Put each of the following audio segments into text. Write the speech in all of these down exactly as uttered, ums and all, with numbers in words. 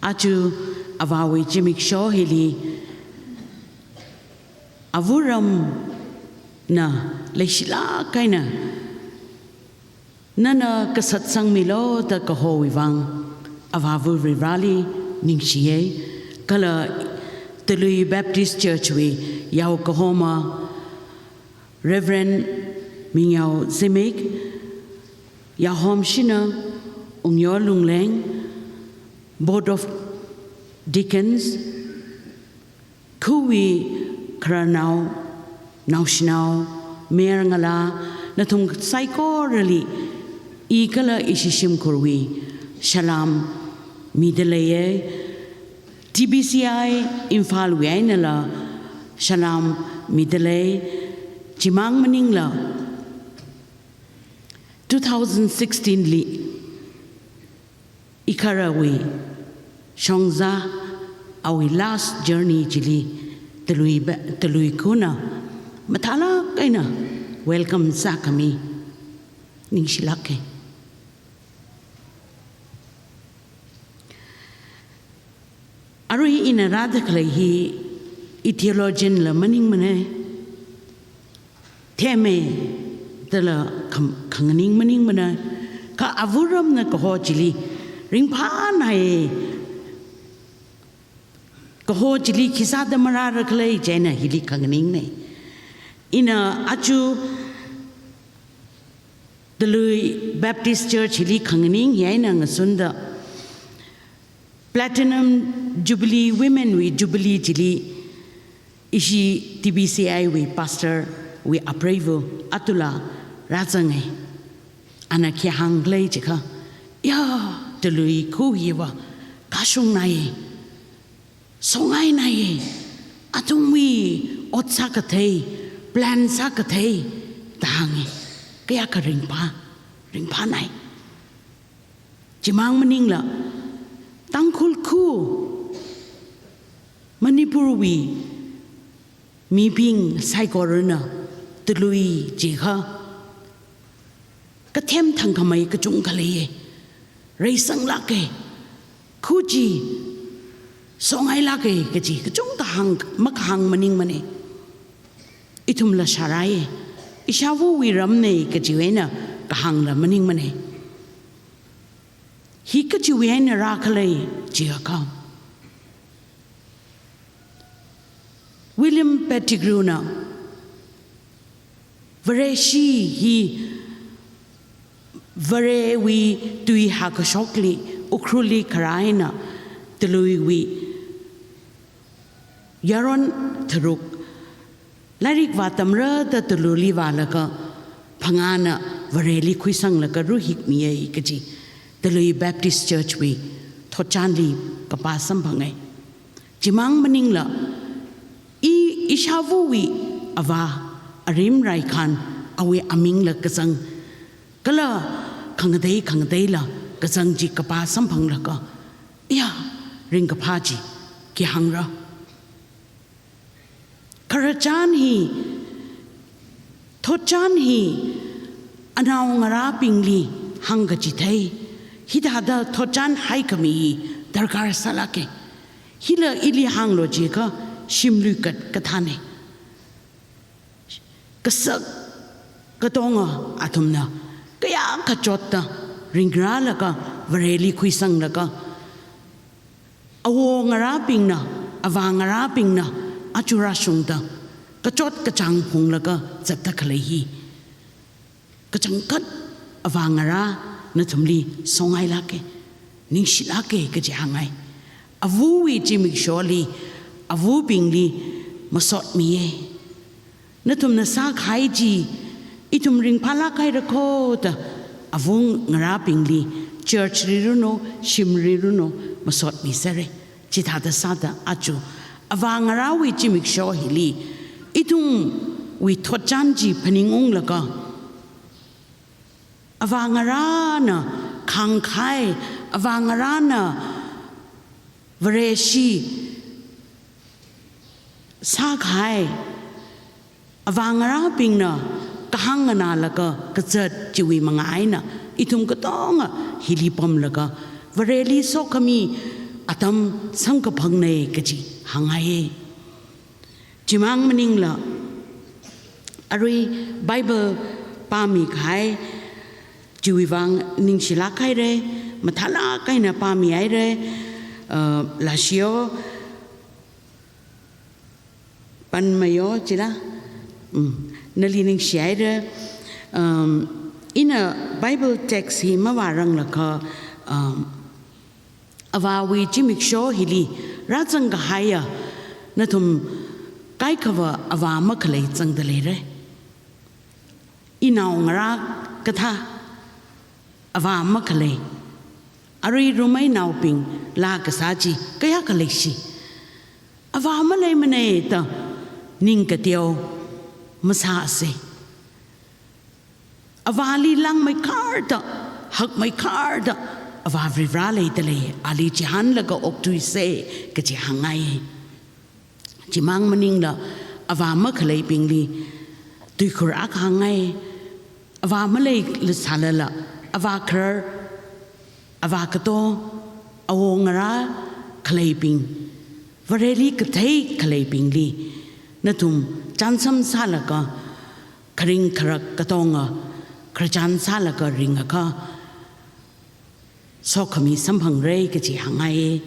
Aja avāwui zimiksho hili, avāramna leishilāk eina nana kasatsangmilu da kahowui vang, Avāva Varivarāli ningshiya. Kala Talui Baptist Church wui yao kahoma Reverend Mingyao Zimik, Yahom Shina, Ungyo Lungleng, Board of Deacons, khawui khararnao, naoshinao, mayarngalā, nathum saikorali i kala ishi shimkhurwui salam midaleiya. T B C I Imphal wui einala salam midalei. Chimang maningla two thousand sixteen li ikharawui shongza awui last journey chili Talui ba-, Talui khana mathālāk eina welcome sākhami ningshilāka. Arui ina rāda khalei hi i theologian la maningmana, theme dala kham-, khanganing maningmana, kha avāramna kaho chili ringphānai. Kaho chili khisāda marāra khala chieina hili khanganingna. Ina aja Talui Baptist Church hili khanganing hi eina ngasunda Platinum Jubilee, Women wui Jubilee chili ishi T B C I wui pastor wui apreiva Atula rāzanga. Ana khi hāngkhala jiakha, ya, Talui khu hiva kashungnai, songainai, athumwui ot sākathei, plan sākathei da hānga. Kayākha ringphā, ringphānai. Chimang maningla, Tangkhul khu Manipur wui mibing saikorana Talui jiakha kathem thangkhamei kachungkha leiya, reisanglāka, khu chi songailāka kaji kachungkha hāng, makahāng maningmana. Ithumla shārāya, ishāvawui ramna kajiwui eina kahāngla maningmana. Hi kachiwui eina rākhala jiakha, William Pettigrew na Vareshi hi Varewui tui hākashokli Ukhrulli kharā eina Taluiwui yaron tharuk lairik vātamra da Taluli vālaga phangāna Vareli khuisanglaga ruhikmiya kaji Talui Baptist Church wui thotchanli kapā samphanga. Chimang maningla, i, ishāvawui avā Arim Raikhan awui amingla kazang, kala khangatei khangateila kazang chi kapā samphanglaga, ya, ringkaphā chi khi hāngra. Khararchan hi, thotchan hi, anaongarābingli hāngkachithei, hithāda thotchan haikhami hi darkar sālāka. Hila ili hānglu jiakha shimlui kat kathāna. Kasak katonga athumna kayākha chotta ringrālaga Vareli khuisanglaga, awo ngarābingna, avā ngarābingna aja rāshungda kachot kachāng phunglaga zatta khalei hi kachangkhat avā ngarā nathumli songailāka, ningshilāka kaji hāngngai. Avawui zimiksholi, avabingli masotmiya. Nathumna sākahai chi ithum ringphālāk haira kho da ava ngarābingli, church li ranu, shimli ranu, masotmisera. Chithāda sāda aja avā ngarāwui zimiksho hili ithumwui thotchan chi phaningunglaga, avā ngarāna khāngkahai, avā ngarāna Vareshi sākahai, avā ngarābingna kahāng nganālaga kazat chiwui manga eina ithum katonga hili pamlaga Vareli sokhami atam samkaphangna kaji hāngngaiya. Chimang maningla, arui Bible pāmikahai chiwui vang ningshilāk haira, mathālāk eina pāmihaira, uh, lāshiyo, panmayo chila, mm, nali ningshihaira. Um, ina Bible text hi mavāranglakha, um, avāwui zimiksho hili rāzangkahaiya nathum kaikhava avā makhalei zangda leira. Inaongarā kathā, avā makhalei, arui rumeinaobingla kasā chi kayākha leishi. Avā maleimana da ning kateo masāsa. Avāli langmeikharda, hakmeikharda, Avā Varivara leidalei, ali chihānlaga okthuisa kaji hāngngai. Chimang maningla, avā makhaleibingli tuikhur akha hāngngai. Avā maleisālala, avā kharar, avā kato, awo ngarā khaleibing, Vareli kathei khaleibingli nathum chānsam sālaga, kharing kharak katonga khararchān sālaga ringakha, sokhami samphangra kaji hāngngai.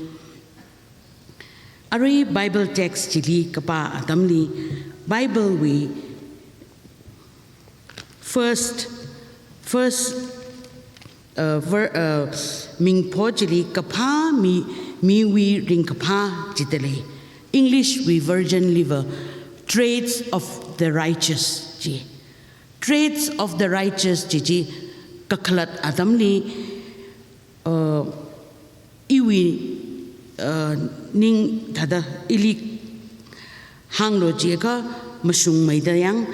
Arui Bible text chili kapā atamli, Bible wui first, first, uh, ver-, uh, mingpho chili kaphā mi, miwui ringkaphā jidalei. English wui version liva Traits of the Righteous ji. Traits of the Righteous ji chi kakhalat atamli, uh, iwui, uh, ning thāda ili hānglu jiakha mashungmeida yang,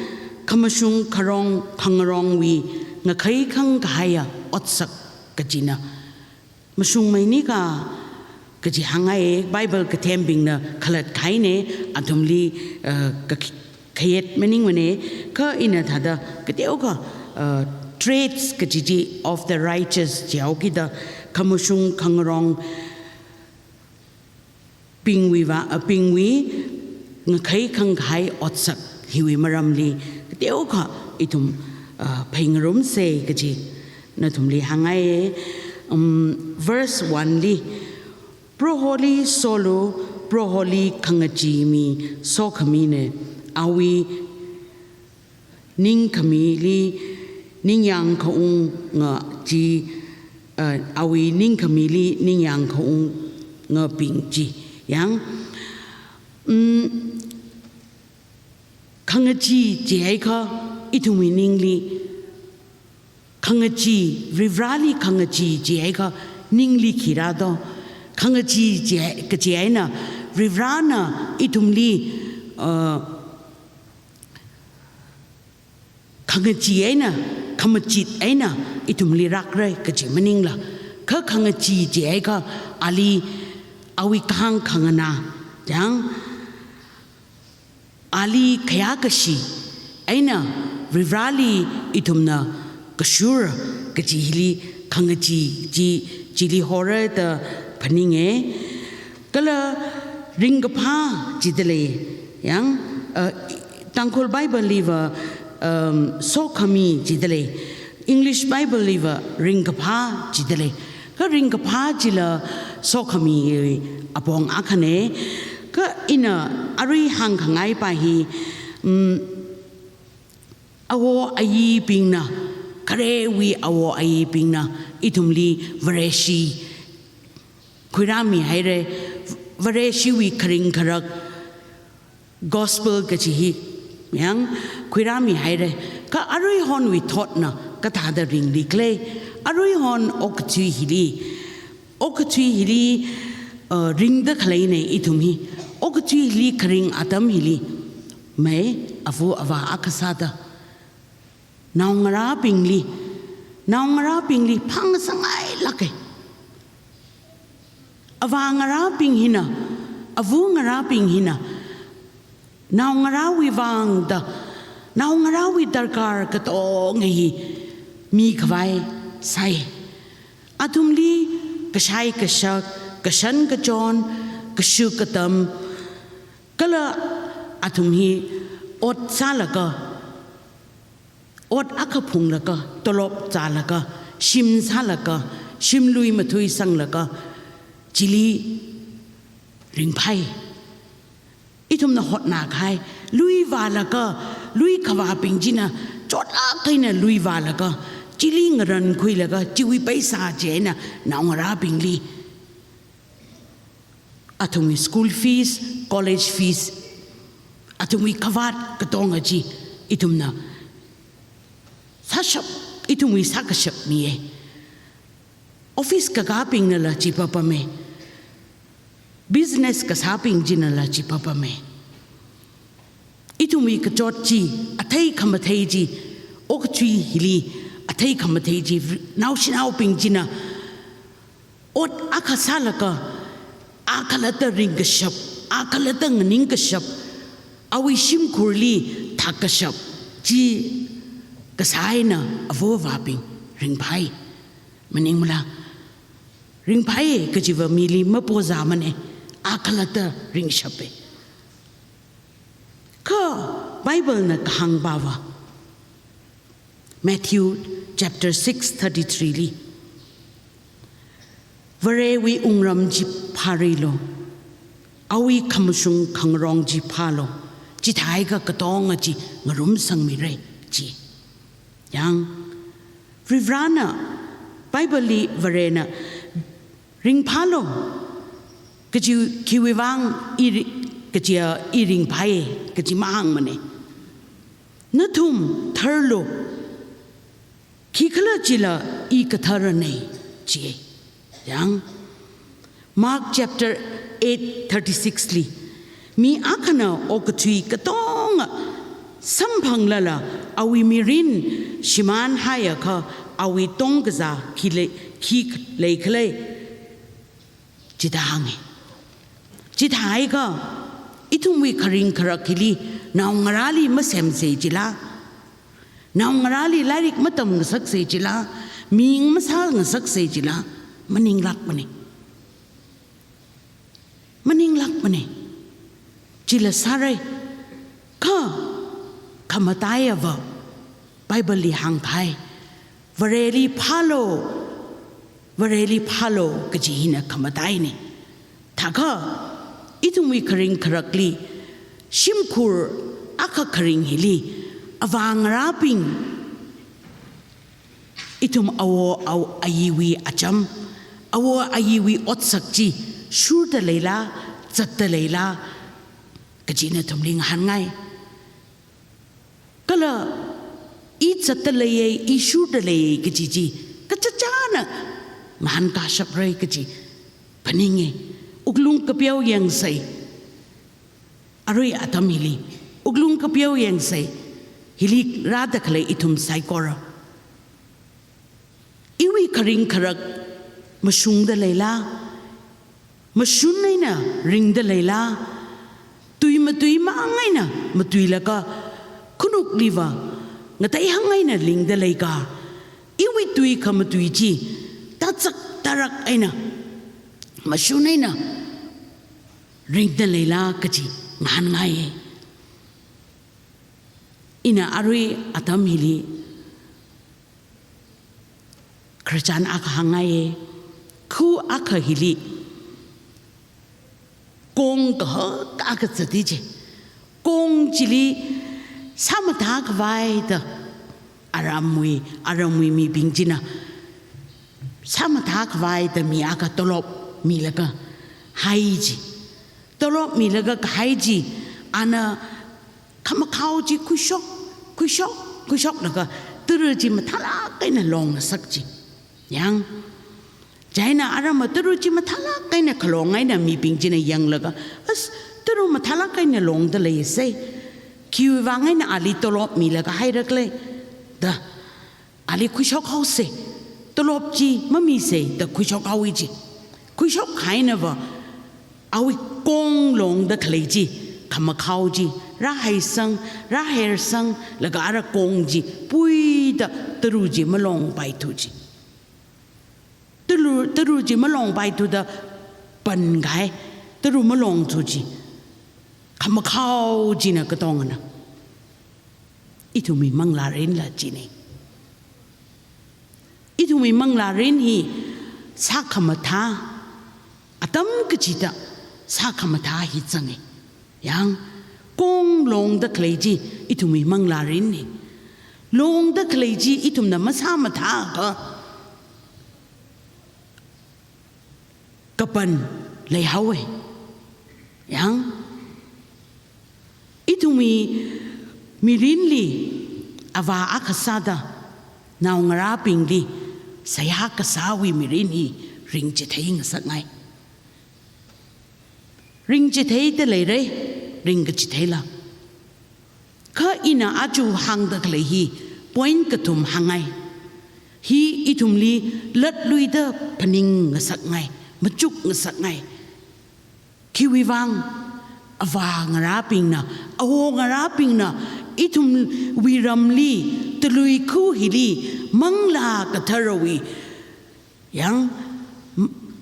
khamashung kharong khangarongwui ngakhei khangkahaiya otsak kajina. Mashungmeinika kaji hāngngai, Bible kathembingna khalat kahaina, athumli, uh, kakh-, khayet maningmana, kha ina thāda kateokha, uh, traits kaji chi of the righteous jihaokida, khamashung khangarong bingwui va, uh, bingwui ngakhei khangkahai otsak hiwui maramli kateokha ithum, uh, phāngarumsa kaji nathumli hāngngai. Um, verse one li, Proholi solu, Proholi khangachee mi sokhamina, awui ningkhamili ningyāng khaunga chi, uh, awui ningkhamili ningyāng khaungabing chi. Yang, um, khangachee jiakha ithumwui ningli, khangachee, Varivarali khangachee jiakha ningli khi rādo. Khangachee ji, kaji eina Varivarana ithumli, uh, khangachee eina, khamachit eina ithumli rākra kaji maningla. Kha khangachee jiakha ali, awui kahāng khanganā, yang, ali khayākashi eina Varivarali ithumna kashur kaji hili khangachee ji, chili hora da phaninga. Kala ringkaphā jidalei, yang, uh, Tangkhul Bible liva, um, sokhami jidalei, English Bible liva ringkaphā jidalei. Kha ringkaphā jila sokhami apong akhana. Kha ina arui hāngkhangai pa hi, um, awo ayibingna, kharewui awo ayibingna ithumli Vareshi khuirāmihaira, Vareshiwui kharing kharak, gospel kaji hi, yang, khuirāmihaira. Kha aruihonwui thotna kathāda ringlikhala, aruihon okathui hili, okathui hili, uh, ringda khaleina ithum hi, okathui hili kharing atam hili, mai, ava avā akha sāda, naongarābingli, naongarābingli phāngasangngailāka. Avā ngarābing hina, ava ngarābing hina, naongarāwui vangda, naongarāwui darkar katonga hi mikhavai sai. Athumli kashai kashak, kashan kachon, kashuk katam, kala athum hi ot sālaga, ot akha phunglaga, tolop zālaga, shim sālaga, shim lui matui sanglaga, chili ringphai. Ithumna hotnakahai, lui vālaga, lui khavābing china, chotlāk eina lui vālaga, chili ngarankhuilaga, chiwui paisa chieina naongarābingli athumwui school fees, college fees, athumwui khavāt katonga chi, ithumna sāshap, ithumwui sākashap miya. Office kakābingnala chi papama. Business kasābing chinala chi papama. Ithumwui kachot chi, athei khamathei chi, okathui hili, athei khamathei chi, naoshinaobing china ot akha sālaga, a khalatta ringkashap, a khalatta nganingkashap, awui shimkhurli thākkashap chi kasā eina ava avābing ringphai. Maningmala? Ringphai kajiva mili mapozāmana, a khalatta ringshapa. Kha Bible na kahāng pava, Matthew chapter six thirty-three li, Varewui wungram chi phārilu, awui khamashung khangarong chi phālu, chithākha katonga chi ngarumsangmira chi. Yang, Varivarana, Bible li Varena, ringphālu, kaji khiwui vang i ri-, kajiya i ringphai, kaji mahāngmana. Nathum tharlu, khikhalajila i katharana, chi. Yang, Mark chapter eight thirty-six li, mi akhana okathui katonga samphanglala, awui mirin shimānhaiakha, awui tongkazā khi lei, khi leikhala, chithāhānga. Chithākha, ithumwui kharing kharak hili, naongarāli masemsa chila, naongarāli lairik matamngasaksa chila, mi masāngasaksa chila, maninglākmana. Maninglākmana. Chila sāra, kha, khamataiya va, Bible li hāngkahai, Vareli phālu, Vareli phālu kaji hina khamataina. Thākha, ithumwui kharing kharakli, shimkhur akha kharing hili, avāngarābing, ithum awo awo ayiwui acham, awo ayiwui otsak chi, shurda leila, zatda leila, kaji nathumli ngahānngai. Kala, i zatda leiya, i shurda leiya kaji chi, kachichāna ngahānkashapra kaji phaninga. Wuklung kapeo yangsa. Arui atam hili, wuklung kapeo yangsa. Hili rāda khalei ithum saikora, iwui kharing kharak mashungda leila, mashun eina ringda leila, tui matui mang eina matuilaga, khanukliva ngateihāng eina lingda leika, iwui tui khamatui chi, tazak tarak eina, mashun eina ringda leila kaji ngahānngai. Ina arui atam hili, khararchan akha hāngngaiya, khu akha hili, kong kahak akha zati chi. Kong chili sāmathā khavai da aramwui, aramwui mibing china sāmathā khavai da mi akha tolop milaga hai chi. Tolop milaga kahai chi, ana khamakhao chi khuishok, khuishok, khuishoklaga tara chi mathālāk eina longngasak chi. Yang, chieina arama tara chi mathālāk eina khalong eina mibing china yanglaga, as, tara mathālāk eina longda leisa. Khiwui vang eina ali tolop milaga haira khala da, ali khuishok haosa, tolop chi mamisa da khuishok haowa chi. Khuishok hainava, awui kong longda khalei chi, khamakhao chi, rāhaisang, rāhersanglaga ara kong chi puida tara chi malongpaithu chi. Tara, tara chi malongpaithuda, kapan kahai, tara malongthu chi, khamakhao china katongana. Ithumwui manglārinla china. Ithumwui manglārin hi sākhamathā, atam kachida sākhamathā hi zanga. Yang, kong longda khalei chi ithumwui manglārinna. Longda khalei chi ithumna masāmathāakha kapan leihaowa. Yang, ithumwui mirinli avā akha sāda naongarābingli seihā kasāwui mirin hi ringchithei ngasakngai. Ringchitheida leira, ringkachitheila. Kha ina aja hāngda khalei hi point kathum hāngngai. Hi ithumli latluida phaning ngasakngai, machuk ngasakngai. Khiwuivang, avā ngarābingna, awo ngarābingna, ithumwui ramli, talui khu hili, Manglā Katharawui, yang, m-,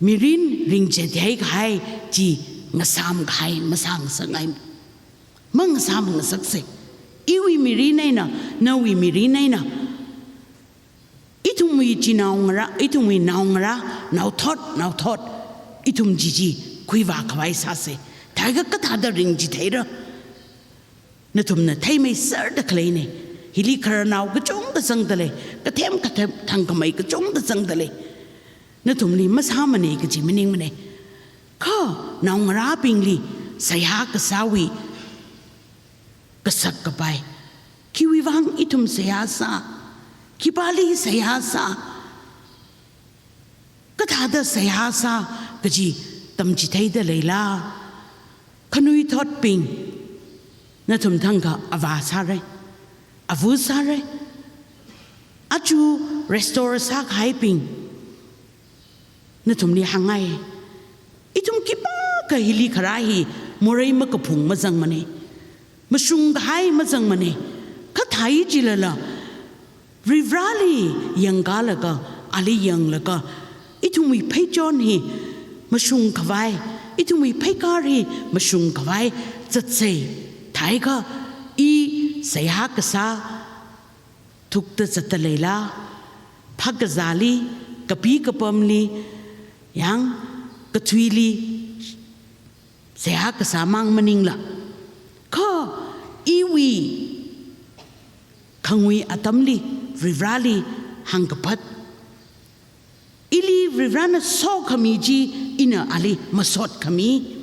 mirin ringchithei kahai chi ngasām kahai masāngasakngai. Mangasām ngasaksa. Iwui mirin eina, nawui mirin eina. Ithumwui chinaongarā, ithumwui naongarā, naothot, naothot, ithum chichi khuivā khavai sāsa. Thākha kathāda ringchitheira? Nathumna theimeiserda khaleina. Hili khararnao kachungkha zangda lei, kathem kathem thangkhamei kachungkha zangda lei. Nathumli masāmana kaji maningmana. Kha naongarābingli seihā kasāwui kasak kapai. Khiwuivang ithum seihā sā? Khipāli seihā sā? Kathāda seihā sā kaji tamchitheida leila? Khanuithotbing, nathum thangkha avā sāra, ava sāra. Aja restore sākahaibing, nathumli hāngngai. Ithum khipākha hili kharā hi morei makaphung mazangmana. Mashung kahai mazangmana. Kha thai chilala, Varivarāli yangkalaga, ali yanglaga, ithumwui pheichon hi mashung khavai, ithumwui pheikar hi mashung khavai zatsa. Thākha i seihā kasā thukta zatda leila? Phākazāli, kapi kapamli, yang, kathuili seihā kasā mang maningla, kha iwui khangui atamli Varivarāli hāngkaphat, ili Varivarāna sokhami chi ina ali masotkhami.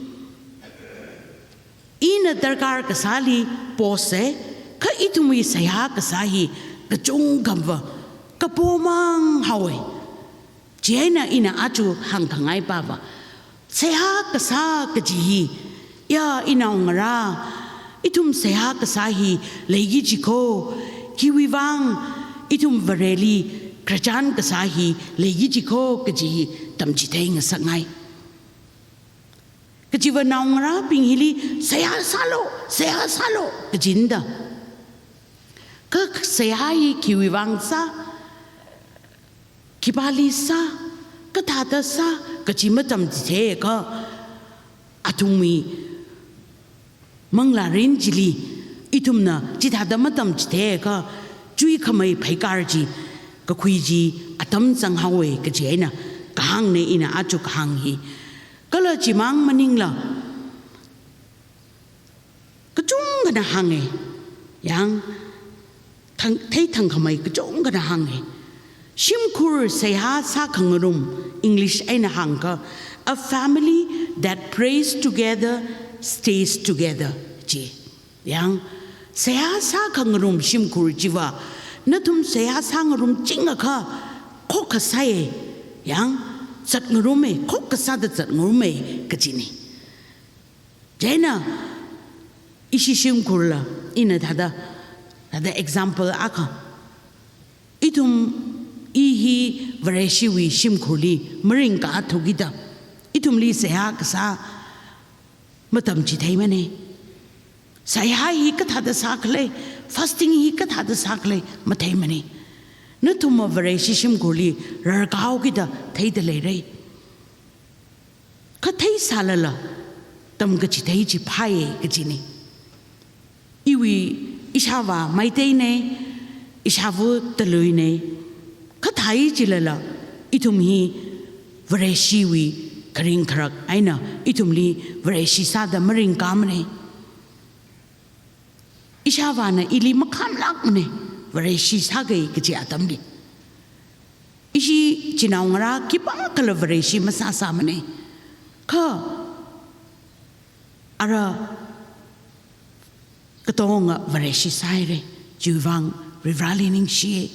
Ina darkar kasāli posa, kha ithumwui seihā kasā hi kachungkhava kapomang haowa. Chieina ina aja hāngkhangai pava, seihā kasā kaji hi, ya, inaongarā, ithum seihā kasā hi leiki jiko, khiwuivang ithum Vareli khararchan kasā hi leiki jiko kaji hi tamchithei ngasakngai. Kajiva naongarābing hili seihā sālu, seihā sālu kajina da. Kha seihā hi khiwuivang sā, khipāli sā, kathāda sā kaji matamchitheiakha, athumwui manglārin chili ithumna chithāda matamchitheiakha, chuikhamei pheikar chi, kakhui chi atam zanghaowa kaji eina kahāngna ina aja kahāng hi. Kala chimang maningla, kachungkhana hānga, yang, thang, theithangkhamei kachungkhana hānga. Shimkhur seihā sākhangarum, English eina hāngakha, "A family that prays together stays together," ji. Yang, seihā sākhangarum shimkhur chiva, nathum seihā sāngarumchingakha, khokkha sāya, yang, zatngaruma, khokkha sāda zatngaruma kajina. Chieina, ishi shimkhurla, ina thāda, thāda example akha. Ithum, i hi Vareshiwui shimkhurli maringkathukida, ithumli seihā kasā matamchitheimana. Seihā hi kathāda sākhala, fasting hi kathāda sākhala matheimana. Nathumva Vareshi shimkhurli rarkāhaokida theida leira. Kha theisālala tamkachithei chi phāya kajina. Iwui ishāvā Meiteina, ishāva Taluina. Kha thai chilala ithum hi Vareshiwui kharing kharak eina ithumli Vareshi sāda maringkāmana. Ishāvāna ili makhamlākmana, Vareshi sāki kaji atamli. Ishi chinaongarā khipākhala Vareshi masāsāmana. Kha ara katonga Vareshi sāhaira, chiwuivang Varivarāli ningshiya.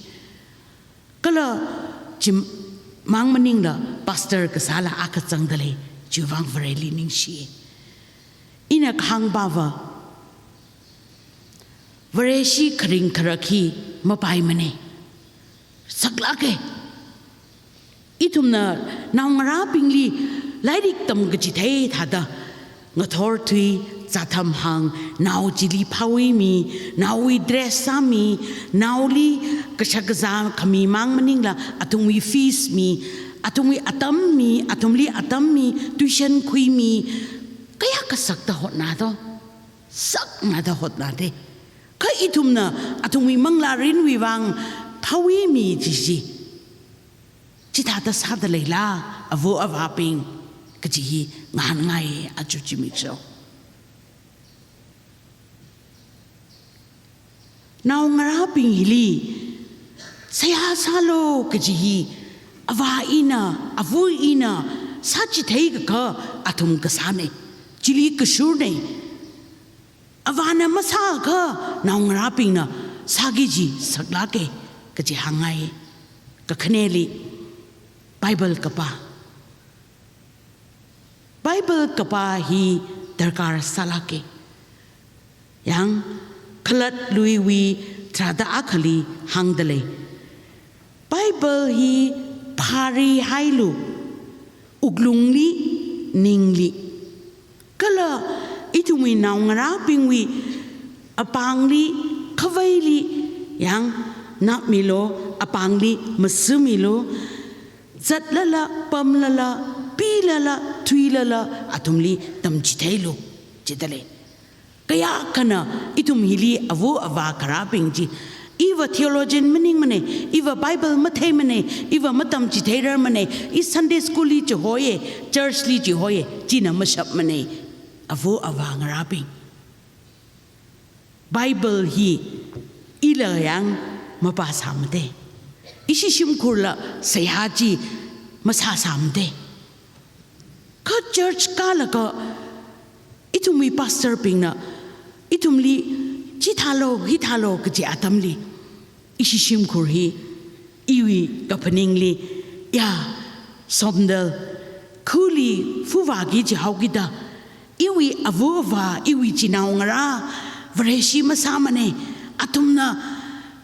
Kala chimang maningla pastor kasāla akha zangda lei, chiwuivang Vareli ningshiya. Ina kahāngpava, Vareshi kharing kharak hi mapaimana. Saklāka. Ithumna naongarābingli lairik tamkachithei thāda ngathor thui, zātham hāng, nao chili phāwui mi, naowui dress sāmi, naoli kashak kazā khami mang maningla athumwui fees mi, athumwui atam mi, athumli atam mi, tuition khuimi, kayākha sakta hotna to, sakna da hotnada. Kha ithumna athumwui manglārinwui vang phāwui mi chi chi. Chithāda sāda leila, ava avābing, kaji hi ngahānngai aja zimiksho. Naongarābing hili seihā sālu kaji hi, avā ina, ava ina sāchitheiakha athum kasāna, chili kashurna. Avāna masāakha naongarābingna sāki kaji saklāka kaji hāngngai. Kakhaneli, Bible kapā. Bible kapā hi darkar sālāka. Yang, khalatluiwui tharāda akhali hāngda lei. Bible hi phārihailu, wuklungli, ningli. Kala ithumwui naongarābingwui apāngli, khavaili, yang, napmilu, apāngli masimilu, zatlala, pamlala, pilala, thuilala, athumli tamchitheilu, jida lei. Kayākhana ithum hili ava avā kharābing chi, iva theologian maningmana, iva Bible matheimana, iva matamchitheirarmana, i Sunday school li chihoiya, church li chihoiya, china mashapmana, ava avā ngarābing. Bible hi ila yang mapāsāmada. Ishi shimkhurla seihā chi masāsāmada. Kha church kālaga ithumwui pastor bingna ithumli chithālu, hithālu kaji atamli, ishi shimkhur hi iwui kaphaningli, ya, Somdal, khuli fuvāki jihaokida, iwui ava avā, iwui chinaongarā Vareshi masāmana, athumna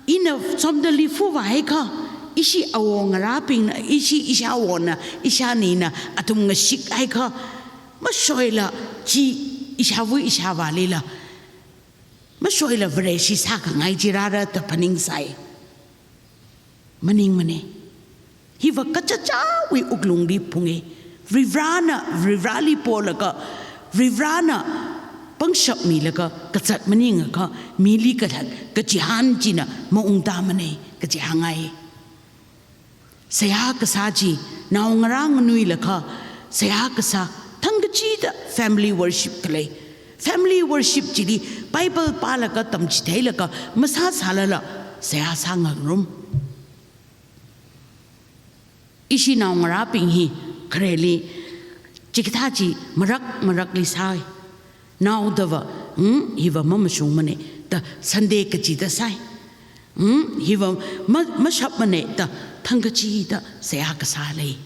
ina Somdalli fuvāhaiakha, ishi awo ngarābingna, ishi ishāwona, ishānina athum ngashikakha, mashoila chi ishāva ishāvālila mashoila Vareshi sākhangai chi rāra da phaningsai. Maningmana. Hiva kachichāwui wuklungli phunga. Varivarāna, Varivarāli polaga, Varivarāna pangshap milaga kazat maningakha, mili kathat kachihān china maungtāmana kaji hāngngai. Seihā kasā chi, naongarā nganuilakha, seihā kasā, thangkachida family worship khalei. Family worship chili Bible pālaga tamchitheilaga masāsālala, seihā sāngarum. Ishi naongarābing hi khareli chikathā chi marak marakli sāi. Naodava, "Hmm, hiva mamashungmana," da Sunday kachida sāi. "Hmm, hiva ma-, mashapmana," da thangkachida seihā kasā lei.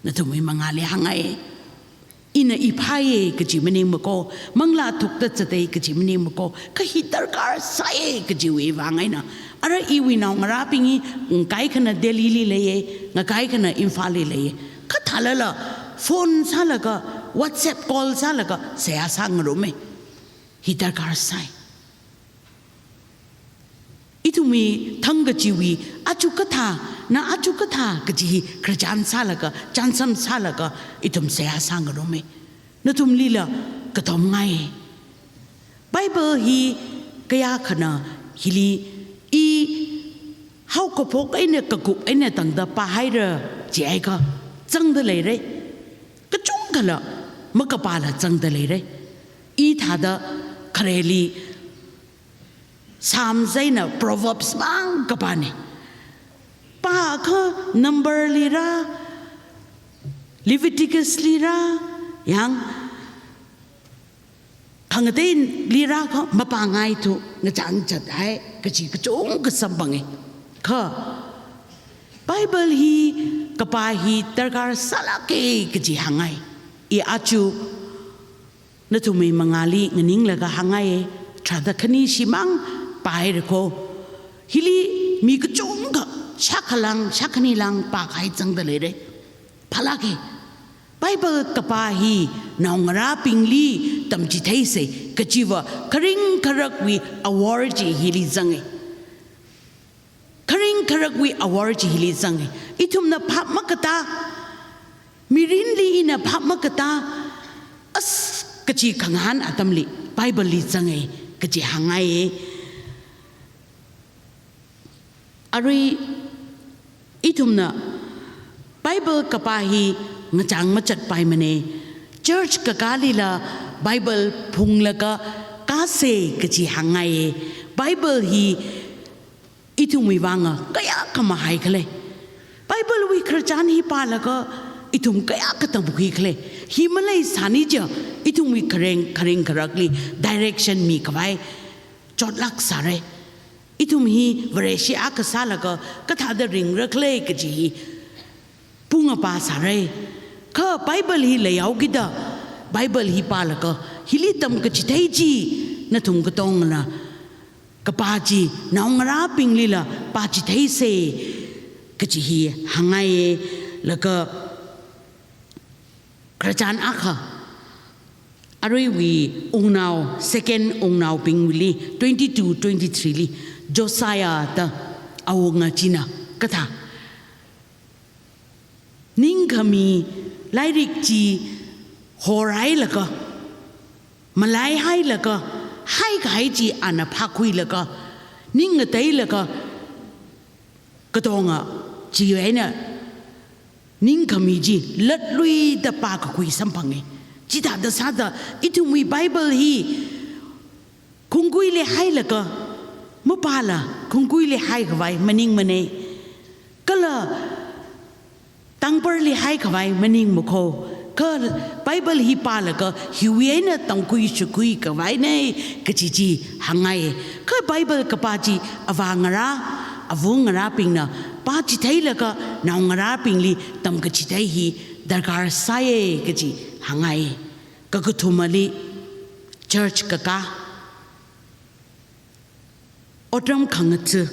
Nathumwui mangāli hāngngai. Ina i phāya kaji maningmako, manglā thukta zatai kaji maningmako, kha hi darkar sāya kajiwui vang eina. Ara iwui naongarābing hi, ngakaikhana Delhili leiya, ngakaikhana Imphalli leiya. Kha thālala, phone sālaga, WhatsApp call sālaga, seihā sāngaruma. Hi darkar sāi. Ithumwui thang kachiwui, achu kathā, na achu kathā kachi hi khararchan sālaga, chānsam sālaga, ithum seihā sāngarummi. Nathumlila katom ngai. Bible hi kayākhana hili i haokaphok eina kakup eina tangda pāhaira jiakha zangda leira. Kachungkhala makapāla zangda leira. I thāda khareli Psalms eina Proverbs mang kapāna. Pākha Number lira, Leviticus lira, yang khangatei lira kha mapāngaithu, ngachang chathai kachi kachungkha samphangi. Kha Bible hi kapā hi darkar sālāka kachi hāngngai. I achu nathumwui mangāli nganinglaga hāngngaiya, tharāda khani shimang pāhaira kho. Hili mi kachungkha shākhalang, shākhanilang pākahai zangda leira. Phālāka. Bible kapā hi naongarābingli tamchitheisa kachiva kharing kharakwui awor chi hili zanga. Kharing kharakwui awor chi hili zanga. Ithumna phap makatā, mirinli ina phap makatā, as kachi khangahān atamli Bible li zanga kachi hāngngaiya. Arui ithumna Bible kapā hi ngachang machatpaimana. Church kakālila Bible phunglaga kāsa kachi hāngngaiya. Bible hi ithumwui vanga kayākha mahaikhala. Bible wui khararchan hi pālaga ithum kayākha tamkhuikhala. Hi maleisāni chiakha ithumwui khareng, kharing kharakli direction mikhavai chotlāk sāra. Ithum hi Vareshi akha sālaga kathāda ringra khala kachi hi pung apā sāra. Kha Bible hi leihaokida, Bible hi pālaga hili tamkachithei chi nathum katongana kapā chi naongarābinglila pāchitheisa kachi hi hāngngaiya. Laga khararchan akha, aruiwui Wungnao, Second Wungnaobingli twenty-two, twenty-three li Josiah da awunga china kathā, ningkhami lairik chi horhailaga, malaihailaga, haikahai chi ana phākhuilaga, ning ngateilaga, katonga chi eina ningkhami chi latluida pākakhui samphanga. Chithāda sāda ithumwui Bible hi khungkuili hailaga, mapāla khungkuili haikhavai maningmana. Kala tangparli haikhavai maningma kho. Kha Bible hi pālaga hiwui eina tamkhui shukhui khavaina kachi chi hāngngai. Kha Bible kapā chi avāngarā, avungarābingna pāchitheilaga naongarābingli tamkachithei hi darkar sāya kachi hāngngai. Kakathumali church kakā, otram khangatha,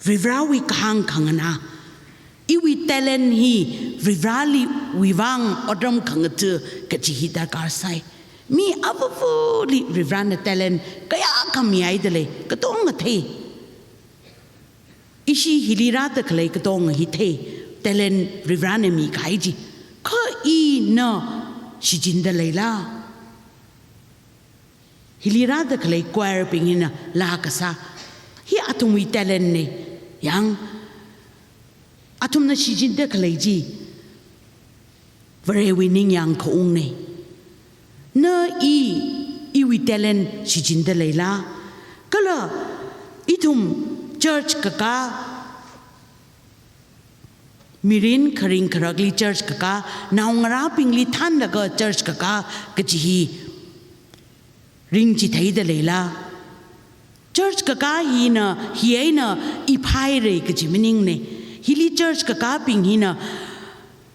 Varivarāwui kahāng khanganā. Iwui talent hi Varivarāliwui vang otram khangatha kachi hi darkar sāi. Mi avavali Varivarāna talent kayākha mihaida lei, katonga thei. Ishi hili rāda khalei katonga hi thei, talent Varivarāna mikahai chi. Kha ina shichinda leila? Hili rāda khalei choir bing hina laa kasā hi athumwui talent na. Yang, athumna shichinda khalei chi Varewui ningyāng khaungna. Na i, iwui talent shichinda leila? Kala ithum church kakā, mirin kharing kharakli church kakā, naongarābingli thānlaga church kakā kachi hi ringchitheida leila? Church kakā hina hi eina i phaira kachi maningna. Hili church kakābing hina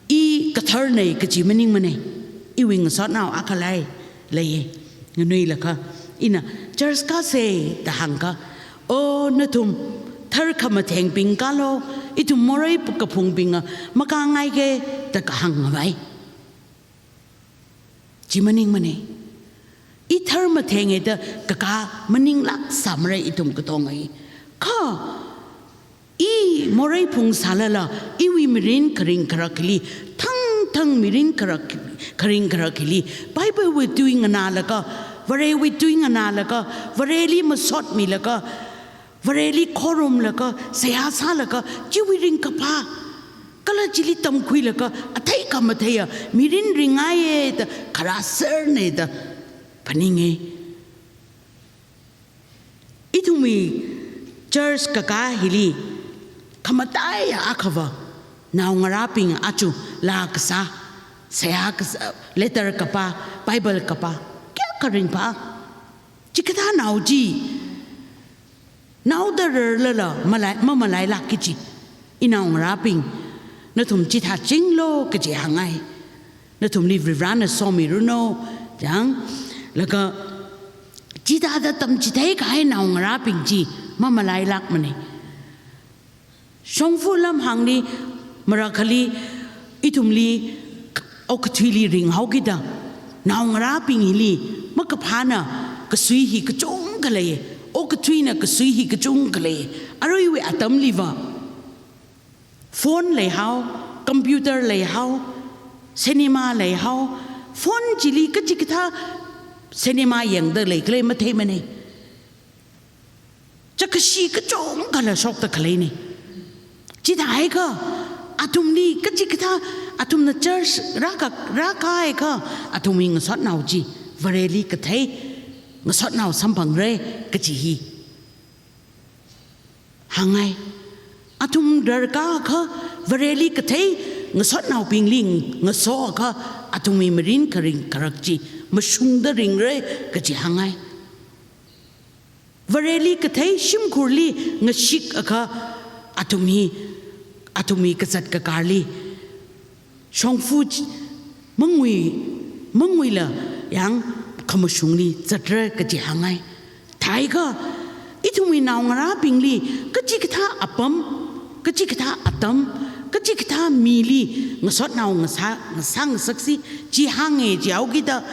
i katharna kachi maningmana. Iwui ngasotnao akha lei, lei, nganuilakha. Ina church kāsa da hāngkha, "O nathum thar khamathengbing kālu, ithum morei kaphungbinga makāngaika," da kahāng ngavai. Chi maningmana. I thar mathenga da kakā maninglāk sāmara ithum katonga hi. Kha, i morei phungsālala, iwui mirin kharing kharak hili, thangthang mirin kharak, kharing kharak hili, Bible wui tui nganālaga, Varewui tui nganālaga, Vareli masotmilaga, Vareli khorumlaga, seihā sālaga, chiwui ringkaphā, kala chili tamkhuilaga, athei khamatheiya mirin ringngaiya da, kharā serne da phaninge. Ithumwui church kakā hili, khamataiya akhava, naongarābing aja laa kasā, seihā kasā, letter kapā, Bible kapā, kayākha ringphā. Chikathā nao chi, naoda rarlala malai, mamalailākki kaji. Inaongarābing, nathum chithāchinglu kaji hāngngai. Nathumli Varivarana somiranu, chang, laga chithāda tamchitheikahai naongarābing chi mamalailākmane. Shongfa lamhāngli, marakhali, ithumli, okathuili ringhaokida, naongarābing hili makaphāna kasui hi kachungkha lei, okathuina kasui hi kachungkha lei. Aruiwui atamliva, phone leihao, computer leihao, cinema leihao, phone chili kachikathā cinema yangda leikhala matheimane. Chākashi kachungkhala shokda khaleine. Chithāhaiakha, athumli kachikathā, athumna church rāka, rākahaiakha, athumwui ngasotnao chi Vareli kathei ngasotnao samphangra kaji hi hāngngai. Athum rarkāakha Vareli kathei ngasotnaobingli ngasoakha, athumwui mirin kharing kharak chi mashungda ringra kaji hāngngai. Vareli kathei shimkhurli ngashikakha, athum hi, athumwui kazat kakarli shongfa chi mangui, manguila yang khamashungli zatra kaji hāngngai. Thāhaiakha, ithumwui naongarābingli kachikathā apam, kachikathā atam, kachikathā mili ngasotnao ngasā, ngasā ngasaksi chi hānge jihaokida,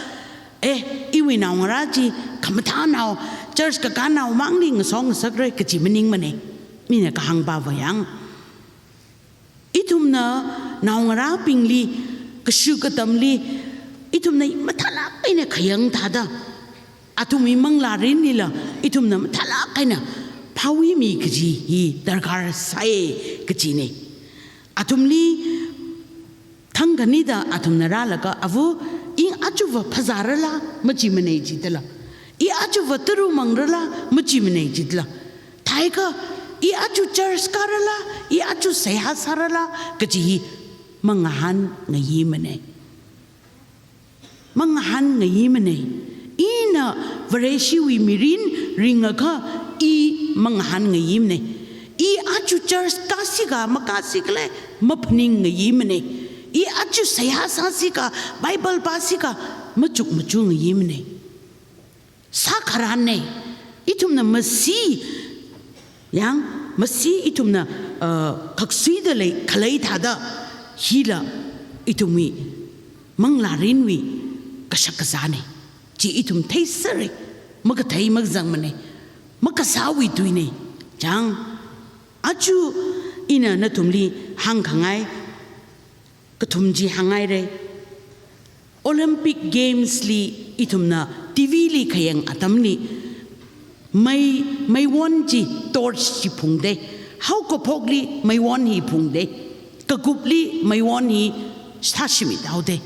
eh, iwui naongarā chi khamathānao, church kakānao mangli ngaso ngasakra kaji maningmane. Mina kahāngpava yang, ithumna naongarābingli, kashu katamli, ithumna mathālāk eina khayang thāda, athumwui manglārinlila ithumna mathālāk eina phāwuimi kaji hi darkar sāi kajine. Athumli thangkhanida athumna rālaga, ava, i ajava phazārala, majimane jidala. I ajava tara mangrala, majimane jidala. Thāhaiakha, i aja church kārala, i aja seihā sārala kaji hi mangahānngaimane. Mangahānngaimane. Ina Vareshiwui mirin ringakha i mangahānngaimane. I aja church kāsi ka makāsi kala maphaningngaimane. I aja seihā sāsi ka, Bible pāsi ka machuk machungngaimane. Sākharānne, ithumna masi, yang, masi ithumna, uh, khaksuida lei, khalei thāda, hila ithumwui manglārinwui kashak kazāne. Chi ithum theisera, makathei makazangmane, makasāwui tuine. Chang, aja ina nathumli hāngkhangai, kathum chi hāngngaire. Olympic Games li ithumna T V li khayang atamli, mei, meiwon chi torch chi phungde, haokaphokli meiwon hi phungde, kakupli meiwon hi sāshimit haode.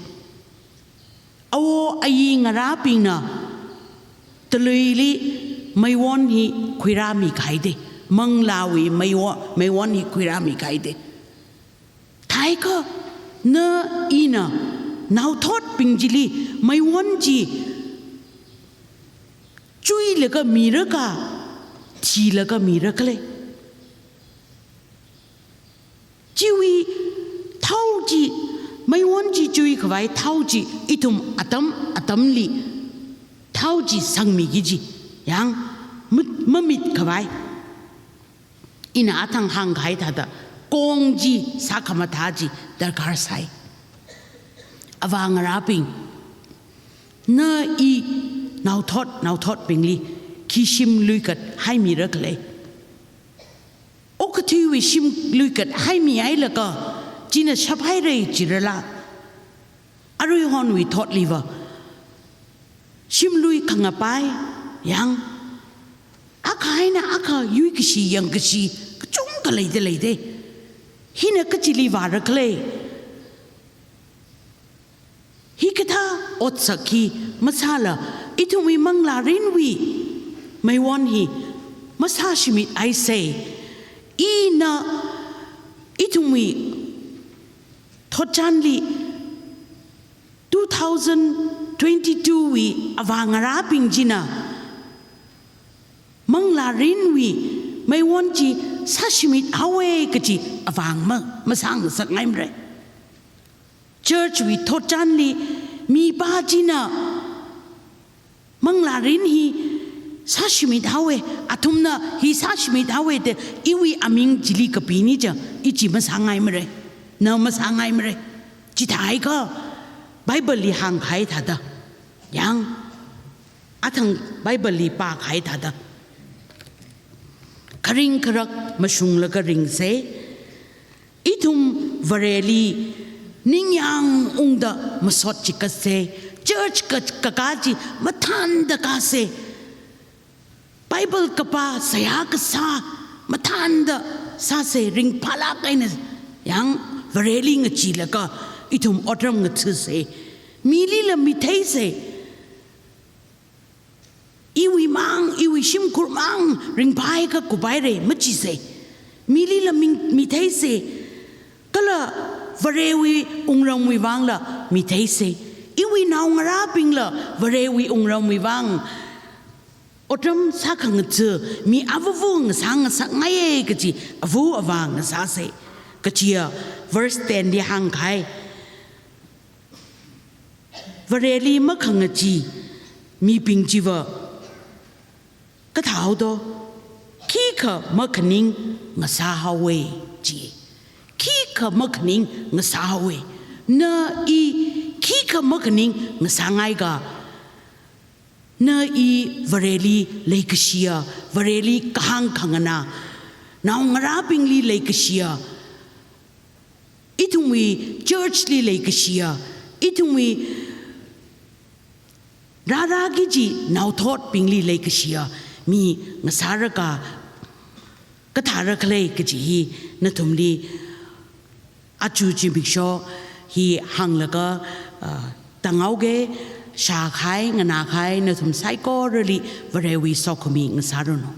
Awo ayi ngarābingna taluili meiwon hi khuirāmi kahaide, manglāwui meiwo-, meiwon hi khuirāmi kahaide. Thāhaiakha, na ina naothotbing chili meiwon chi chuilaga mira ka, thilaga mira khala? Chiwui thao chi, meiwon chi chuikhavai thao chi, ithum atam atamli thao chi sangmiki kaji, yang, mut-, mamitkhavai. Ina athang hāngkahai thāda, kong chi sākhamathā chi darkar sāi. Avā ngarābing, na i naothot, naothotbingli khi shimlui kathaimira khala? Okathuiwui shim luikat haimihailaga, china shaphaira jirala. Aruihonwui thotliva shim lui khangapai, yang, akha eina akha yuikashi yangkashi kachungkha leida leida. Hina kachili vāra khala? Hikathā otsak hi masāla, ithumwui manglārinwui meiwon hi masāshimit haisa. Ina ithumwui thotchanli two thousand twenty-two wui avā ngarābing china manglārinwui meiwon chi sāshimit haowa kaji avāng ma, masāngasakngaimara. Church wui thotchanli mipā china manglārin hi sāshimit haowa, athumna hi sāshimit haowa da iwui aming chili kapini ja, i chi masāngaimara, na masāngaimara. Chithākha Bible li hāngkahai thāda, yang, athang Bible li pākahai thāda, kharing kharak mashunglaga ringsa. Ithum Vareli ningyāng ungda masot chi kāsa. Church ka, kakā chi mathānda kāsa. Bible kapā, seihā kasā mathānda sāsa, ringphālāk eina, yang, Vareli ngacheelaga ithum otram ngathasa. Milila mitheisa. Iwui mang, iwui shimkhur mang ringphāakha kuphaira machisa. Milila ming, mitheisa. Kala Varewui wungramwui vangla mitheisa. Iwui naongarābingla Varewui wungramwui vang otram sākhangatha mi avāva ngasāngasakngaiya kaji ava avā ngasāsa. Kajiya verse ten li hāngkahai, Vareli makhangachee mibing chiva kathāhaoda, khikha makhaning ngasāhaowa ji. Khikha makhaning ngasāhaowa. Na i khikha makhaning ngasāngaika? Na i Vareli leikashiya, Vareli kahāng khanganā, naongarābingli leikashiya, ithumwui church li leikashiya, ithumwui rārāki kaji naothotbingli leikashiya mi ngasāraka, kathāra khala kaji hi nathumli aja zimiksho hi hānglaga, ah, tānghaoga. Shākahai, nganākahai nathum saikorali Varewui sokhami ngasāranu.